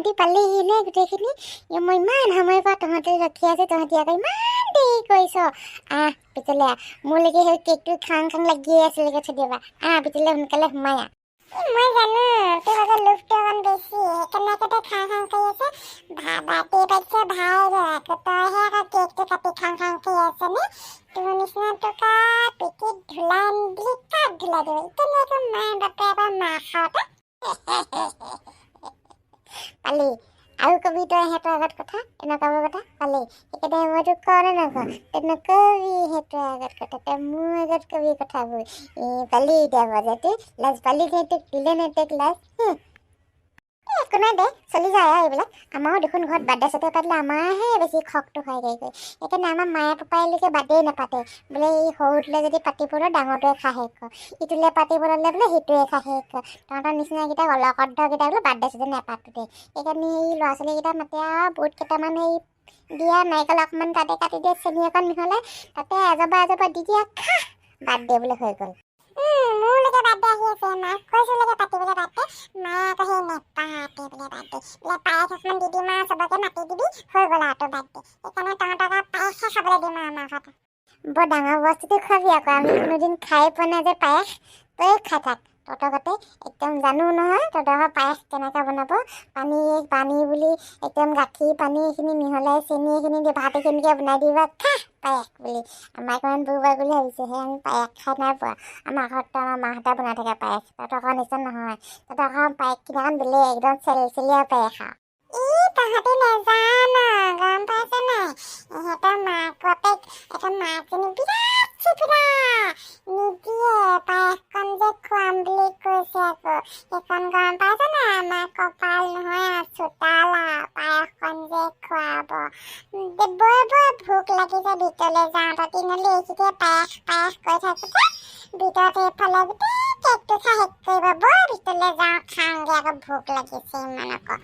তহঁতি পালিহি নে গোটেইখিনি? মই ইমান সময়ৰ পৰা তহঁতে ৰখি আছো, তহঁতি আকৌ ইমান দেৰি কৰিছ। আহ ভিতৰলৈ আহ, মোৰলৈকে সেই কেকটো খাং খাং লাগিয়ে আছিলে থৈ দিবা। আহ ভিতৰলৈ সোনকালে সোমাই আহ। মই জানো তোৰ আকৌ লোভটো অকণ বেছি, সেইকাৰণে আকৌ তই খাওঁ খাওঁ কৰি আছে। বাৰ্থডে পাতিছ ভাই, আকৌ তইহে আকৌ কেকটো কাটি খাওঁ খাওঁ কৰি আছ নে? তোৰ নিচিনা টকা পিঠিত ধূলা নিদিলে কাক ধূলা দিব? এতিয়া আকৌ মা বাপে আকৌ মাৰ খাওঁতে। পালি আৰু কবি তই সিহঁতৰ আগত কথা, এনেকুৱাবোৰ কথা পালি। সেইকাৰণে মই তোক কওঁ নে নকওঁ, তই নকবি সিহঁতৰ আগত কথা, তই মোৰ আগত কবি কথাবোৰ। এই পালি এতিয়া বজাতে লাজ পালি নে? তোক দিলে নে তোক লাজ? একো নাই দে, চলি যায় আৰু এইবিলাক। আমাৰো দেখোন ঘৰত বাৰ্থডে চাৰ্থডে পাতিলে আমাৰহে বেছি খকটো হয়গৈ গৈ। সেইকাৰণে আমাৰ মায়ে পাপাইলৈকে বাৰ্থডে নাপাতে বোলে। এই সৰুটোলে যদি পাতিব লয়, ডাঙৰটোৱে খাই শেষ কৰ, ইটোলে পাতিব ল'লে বোলে সিটোৱে খাই শেষ কৰ। তহঁতৰ নিচিনাকেইটাক অলকৰ্ধকেইটা বোলে বাৰ্থডে চাৰ্থডে নাপাতো দে। সেইকাৰণে এই ল'ৰা ছোৱালীকেইটা মাতে আৰু বুট কেইটামান এই দিয়া, নাৰিকল অকণমান তাতে কাটি দিয়ে, চেনি অকণ মিহলাই তাতে এজবা এজবা দি দিয়া, খা, বাৰ্থডে বোলে হৈ গ'ল। মোৰলৈকে বাৰ্থডে আহি আছে, মাক কৈছোলৈকে পাতিবলৈ বাৰ্থডে, মায়ে আকৌ সেই নেপাতে বোলে বাৰ্থডে। বোলে পায়স অকণমান দি দিম আৰু চবকে মাতি দিবি, হৈ গ'ল আৰু তোৰ বাৰ্থডে। সেইকাৰণে তহঁতক আৰু পায়সহে খাবলৈ দিম আৰু আমাৰ ঘৰত। বৰ ডাঙৰ বস্তুটো খুৱাবি আকৌ, আমি কোনোদিন খায়ে পোৱা নাই যে পায়স। তই খাই থাক তহঁতৰ ঘৰতে। একদম জানো নহয় তহঁতৰ ঘৰৰ পায়স কেনেকৈ বনাব। পানী পানী বুলি একদম গাখীৰ পানী এইখিনি মিহলাই চেনি এইখিনি দি ভাত এইখিনিকে বনাই দিবা, খা পায়স বুলি। আমাক ইমান বুৰ্বক বুলি ভাবিছে? সেই আমি পায়স খাই নাই পোৱা। আমাৰ ঘৰততো আমাৰ মাহঁতে বনাই থাকে পায়স, তহঁতৰ ঘৰৰ নিচিনা নহয়। তহঁতৰ ঘৰৰ পায়সখিনি অকণ বেলেগ, একদম চেলচেলীয়া পায়স আৰু। ই তহঁতি নেজান, গম পাইছ নাই? ইহঁতৰ মাক বাপেক, এটা মাকজনী বিৰাট চিপৰা, নিদিয়ে পায়সকণ যে খুৱাম বুলি কৈছে আকৌ সেইকণ, গম পাইছ নাই? আমাৰ কপাল নহয় আৰু চোতাল আৰু পায়সকণ যে খুৱাব। বৰ বৰ ভোক লাগিছে, ভিতৰলৈ যাওঁ। তহঁতি নহ'লে এইখিনিতে পায়স পায়স কৈ থাকোঁতে ভিতৰত এইফালে গোটেই কেকটো খাই শেষ কৰিব। বৰ ভিতৰলৈ যাওঁ, খাওঁগে আকৌ, ভোক লাগিছে ইমান আকৌ।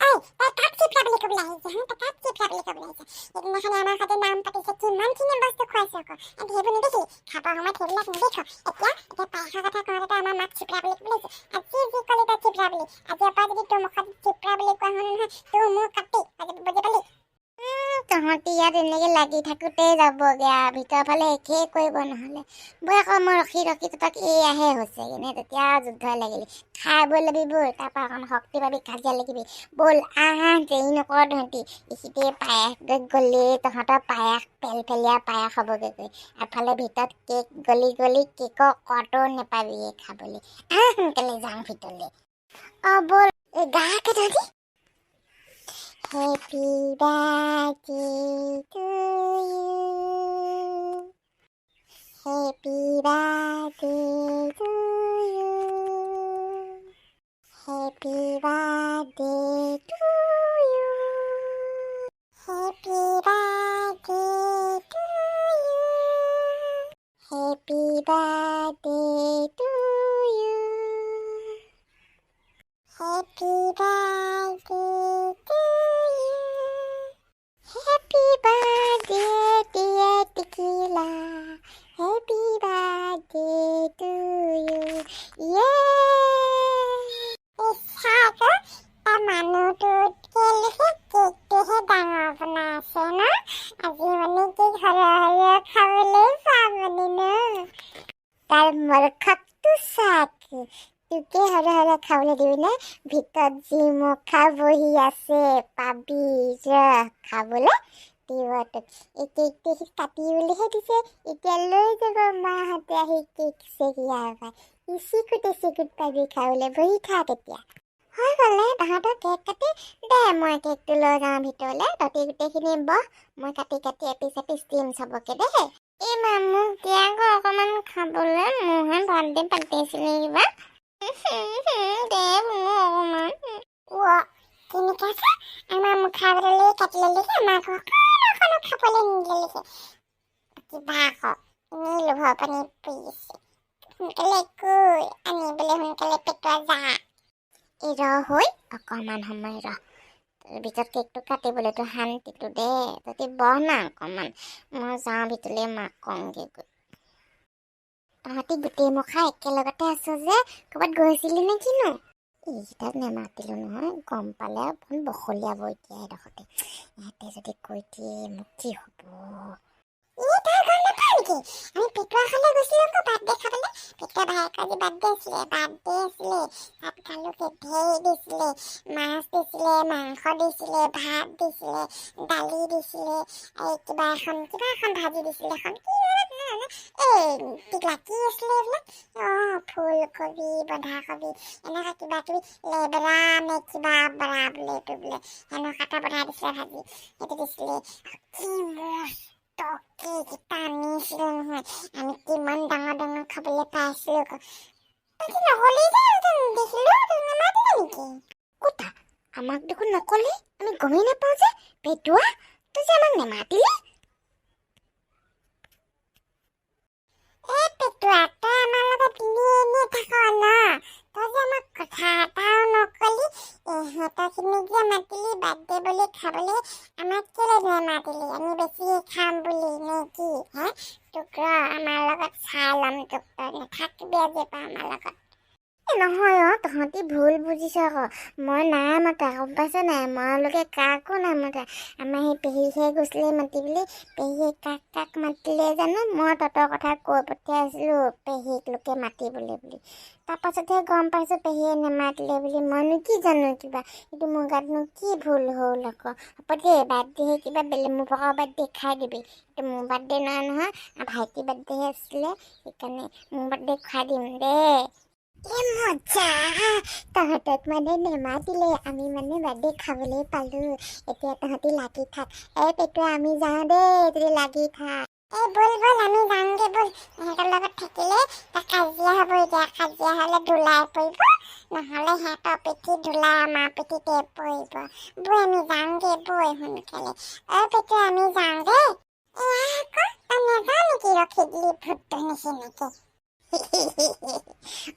ঐ, তই কাক চিপৰা বুলি ক'বলৈ আহিছে হা? তই কাক চিপৰা বুলি ক'বলৈ আহিছে? সেইদিনাখনি আমাৰ ঘৰতে নাম পাতিছে, কিমানখিনি বস্তু খুৱাইছে আকৌ। সেইবোৰ নেদেখিলি? খাবৰ সময়ত সেইবিলাক নেদেখ। এতিয়া এতিয়া পায়সৰ কথা কওঁতে আমাৰ মাক চিপৰা বুলি ক'বলৈ আহিছে। আজি যি ক'লি তই চিপৰা বুলি, আজিৰ পৰা যদি তোৰ মুখত চিপৰা বুলি কোৱা শুনো নহয়, তোৰ মোৰ কাটি, বুজি পালি? তহঁতি ইয়াত এনেকৈ লাগি থাকোঁতে যাবগৈ আৰু ভিতৰৰ ফালে একেই কৰিব নহ'লে। বৈ আকৌ মই ৰখি ৰখি তহঁতক এয়াহে হৈছে এনে তেতিয়া যুদ্ধ লাগিলি। খাই বৈ ল'বি বৈ, তাৰপৰা অকণ শক্তি পাবি, কাজিয়া লাগিবি। ব'ল আহ আহ, দেৰি নকৰ তহঁতি। এইখিনিতে পায়স গ'লেই তহঁতৰ পায়স পেলপেলীয়া পায়স হ'বগৈ গৈ। এফালে ভিতৰত কেক গলি গলি কেকৰ কটো নেপাবি খাবলৈ। আহ সোনকালে যাওঁ ভিতৰলৈ। অঁ ব'ল, এই গা তহঁতি। Happy birthday to you. Happy birthday to you. Happy birthday to you. Happy birthday to you. Happy birthday to you. Happy birthday to you. Happy birthday, dear Tequila. Happy birthday to you. Yeah! ইচ্ছা আকৌ, তাৰ মানুহটোতকৈ কেকটোহে ডাঙৰ বনাই আছে ন আজি? মানে cake সৰহ সৰহ খাবলৈ পাম মানে ন? তাৰ মূৰ্খকটো চাক, তোকে সৰহ সৰহ খাবলৈ দিবি নে? ভিতৰত যি মুখা বহি আছে, পাবি ৰ খাবলৈ দিব তোক। এই কেকটো সি কাটিবলৈহে দিছে, এতিয়া লৈ যাব মাহঁতে আহি কেক চেক ইয়াৰ পৰা। ইচিকুট এচিকুট পাবি খাবলৈ, বহি থাক এতিয়া। হৈ গ'লে তহঁতৰ কেক কাটি দে, মই কেকটো লৈ যাওঁ ভিতৰলৈ। তহঁতি গোটেইখিনি বহ, মই কাটি কাটি এপিচ এপিচ দিম চবকে দেই। এই মা, মোক দিয়া আকৌ অকণমান খাবলৈ, মোৰহে বাৰ্থডে পাতিছিলে কিবা। দে বোলো অকণমান। অ' কেনেকুৱা আছে? আমাৰ মুখা বদলি কাটি ল'লিহি, আমাক অকণ অকণো খাবলৈ নিদিলেহি। কিবা আকৌ এনেই লোভৰ পানী পৰিছে। সোনকালে গৈ আনিবলৈ, সোনকালে পেটুৱা যা। এই ৰ হৈ অকণমান সময় ৰ, ভিতৰত কেকটো কাটিবলৈতো শান্তিটো দে। তহঁতি বহ না অকণমান, মই যাওঁ ভিতৰলৈ, মাক কওঁগৈ গৈ। তহঁতি গোটেই মুখা একেলগতে আছ যে, ক'ৰবাত গৈছিলি নে কিনো? এইকেইটাক নেমাতিলোঁ নহয়, গম পালে অকণ বখলিয়াব এতিয়া এডোখৰতে। ইহঁতে যদি কৈ দিয়ে মোক কি হ'ব? ই তই গম নাপাৱ নেকি? আমি পেটুৱাখনলৈ গৈছিলো আকৌ বাৰ্থডে খাবলৈ। পেটুৱা ভায়েকৰ আজি বাৰ্থডে আছিলে। তাত খালোগে, ঢেৰ দিছিলে, মাছ দিছিলে, মাংস দিছিলে, ভাত দিছিলে, দালি দিছিলে, এই কিবা এখন ভাজি দিছিলে, এখন কি নাজানো। এই টিকলা কি আছিলে এইবিলাক, অঁ, ফুলকবি, বন্ধাকবি, এনেকুৱা কিবা কিবি লেবেৰা নে কিবা বৰা বোলে এইটো বোলে সেনেকুৱা এটা বনাই দিছিলে ভাজি, সেইটো দিছিলে। কি মস্ত কেক এটা আনিছিলে নহয়, আমি কিমান ডাঙৰ ডাঙৰ খাবলৈ পাইছিলো আকৌ। তই কি নগ'লি যে? দেখিলো, তোক নামাতিলে নেকি? ক'তা, আমাক দেখোন নক'লি, আমি গমেই নাপাওঁ যে। পেটুৱা, তই যে আমাক নেমাতিলি? এই পেটুৱা, তই আমাৰ লগত এনেই এনেই থাক ন? তই যে আমাক কথা এটাও নকলি। ইহঁতৰখিনিক যে মাতিলি বাৰ্থডে বুলি খাবলৈ, আমাক কেলে নেমাতিলি? আমি বেছি খাম বুলি নে কি হে? তোক ৰ, আমাৰ লগত চাই ল'ম তোক। তই নাথাকিবি আজিৰ পৰা আমাৰ লগত। এই নহয় অ', তহঁতি ভুল বুজিছ আকৌ। মই নাই মাতা, গম পাইছ নাই? মই লোকে কাকো নাই মাতা। আমাৰ সেই পেহীহে গৈছিলে মাতিবলৈ। পেহীয়ে কাক কাক মাতিলে জানো। মই তহঁতৰ কথা কৈ পঠিয়াইছিলোঁ পেহীক লোকে মাতিবলৈ বুলি। তাৰপাছতহে গম পাইছোঁ পেহীয়ে নেমাতিলে বুলি। মইনো কি জানো কিবা এইটো, মোৰ গাতনো কি ভুল হ'ল আকৌ? হ'ব দে, বাৰ্থডে কিবা বেলেগ মোৰ ভাগৰ বাৰ্থডে খাই দিবি। এইটো মোৰ বাৰ্থডে নহয় নহয়, ভাইটিৰ বাৰ্থডেহে আছিলে, সেইকাৰণে মোৰ বাৰ্থডে খুৱাই দিম দে। এ মজা, তহঁতক মানে নেমাতিলে, আমি মানে বাৰ্থডে খাবলৈ পালোঁ। এতিয়া তহঁতি লাগি থাক। এই পেটুৱা, আমি যাওঁ দেই, তহঁতি লাগি থাক। এই ব'ল ব'ল, আমি যাওঁগে ব'ল। ইহঁতৰ লগত থাকিলে তাত কাজিয়া হ'ব। এতিয়া কাজিয়া হ'লে ধূলাই পৰিব, নহ'লে সিহঁতৰ পিঠিত ধূলাই আমাৰ পিঠিতে পৰিব। বৈ, আমি যাওঁগে বৈ সোনকালে। অ পেটুৱা, আমি যাওঁ দেই। এয়া আকৌ তই নাযাৱ নেকি? ৰখি দিলি ভূতটোৰ নিচিনাকে।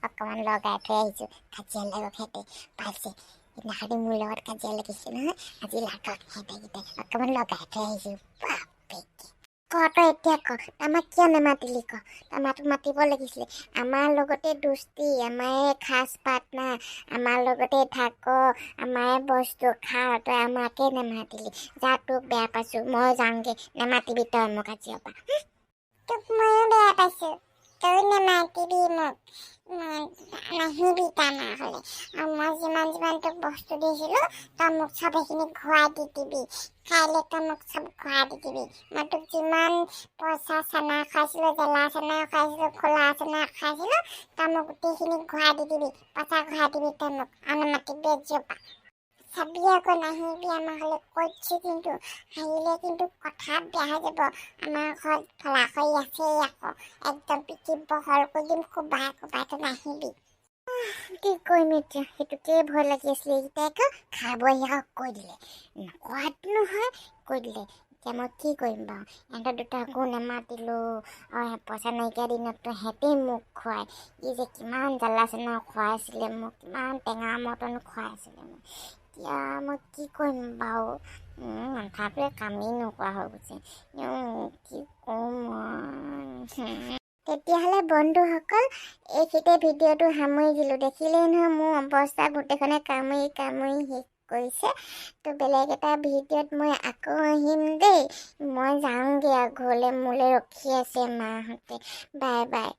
অকণমান লগাই থৈ আহিছোঁ, কাজিয়া লাগক সিহঁতে। পাইছে, সেইদিনাখনি মোৰ লগত কাজিয়া লাগিছে নহয়, আজি লাগক সিহঁতেকেইটাই। অকণমান লগাই থৈ আহিছোঁ। বাপেকে, ক তই এতিয়া ক, আমাক কিয় নেমাতিলি ক? আমাকতো মাতিব লাগিছিলে। আমাৰ লগতে দোস্তি, আমাৰে খাচ পাৰ্টনাৰ, আমাৰ লগতে থাক, আমাৰে বস্তু খা, তই আমাকে নেমাতিলি। যা, তোক বেয়া পাইছোঁ মই, যাওঁগে। নেমাতিবি তই মোক আজিৰ পৰা। তোক ময়ো বেয়া পাইছোঁ, তই নেমাতিবি মোক, নাহিবি আমাৰ ঘৰলৈ। আৰু মই যিমান যিমান তোক বস্তু দিছিলোঁ, তই মোক চব সেইখিনি ঘূৰাই দি দিবি। কাইলৈ তই মোক চব ঘূৰাই দি দিবি। মই তোক যিমান পইচা চানা খুৱাইছিলোঁ, জেলা চানা খুৱাইছিলোঁ, খোলা চানা খুৱাইছিলোঁ, তই মোক গোটেইখিনি ঘূৰাই দি দিবি। পইচা ঘূৰাই দিবি তই মোক, আৰু নামাতিবি আজিৰ পৰা। চাবি আকৌ, নাহিবি আমাৰ ঘৰলৈ কৈছোঁ কিন্তু। আহিলে কিন্তু কথা বেয়া হৈ যাব। আমাৰ ঘৰত ফলাখৰি আছেই আকৌ, একদম পিঠি বহল কৰি দিম কোবাই কোবাই। তই নাহিবি। কি কৰিম এতিয়া, সেইটোকে ভয় লাগি আছিলে। এইকেইটাই আকৌ খাব আহি আকৌ কৈ দিলে, নকোৱাত নহয়, কৈ দিলে। এতিয়া মই কি কৰিম বাৰু? ইহঁতৰ দুটাকো নেমাতিলোঁ আৰু পইচা নাইকিয়া দিনততো সিহঁতেই মোক খুৱায়। ই যে কিমান জ্বালা চানা খুৱাইছিলে মোক, কিমান টেঙা মটন খুৱাইছিলে মোক। এতিয়া মই কি কৰিম বাৰু? মাথাটোৱে কামেই নকৰা হৈ গৈছে। কি ক'ম মই? তেতিয়াহ'লে বন্ধুসকল, এইখিনিতে ভিডিঅ'টো সামৰি দিলোঁ। দেখিলেই নহয় মোৰ অৱস্থা, গোটেইখনে কামুৰি কামুৰি শেষ কৰিছে। তো বেলেগ এটা ভিডিঅ'ত মই আকৌ আহিম দেই। মই যাওঁগৈ আৰু ঘৰলৈ, মোলৈ ৰখি আছে মাহঁতে। Bye bye.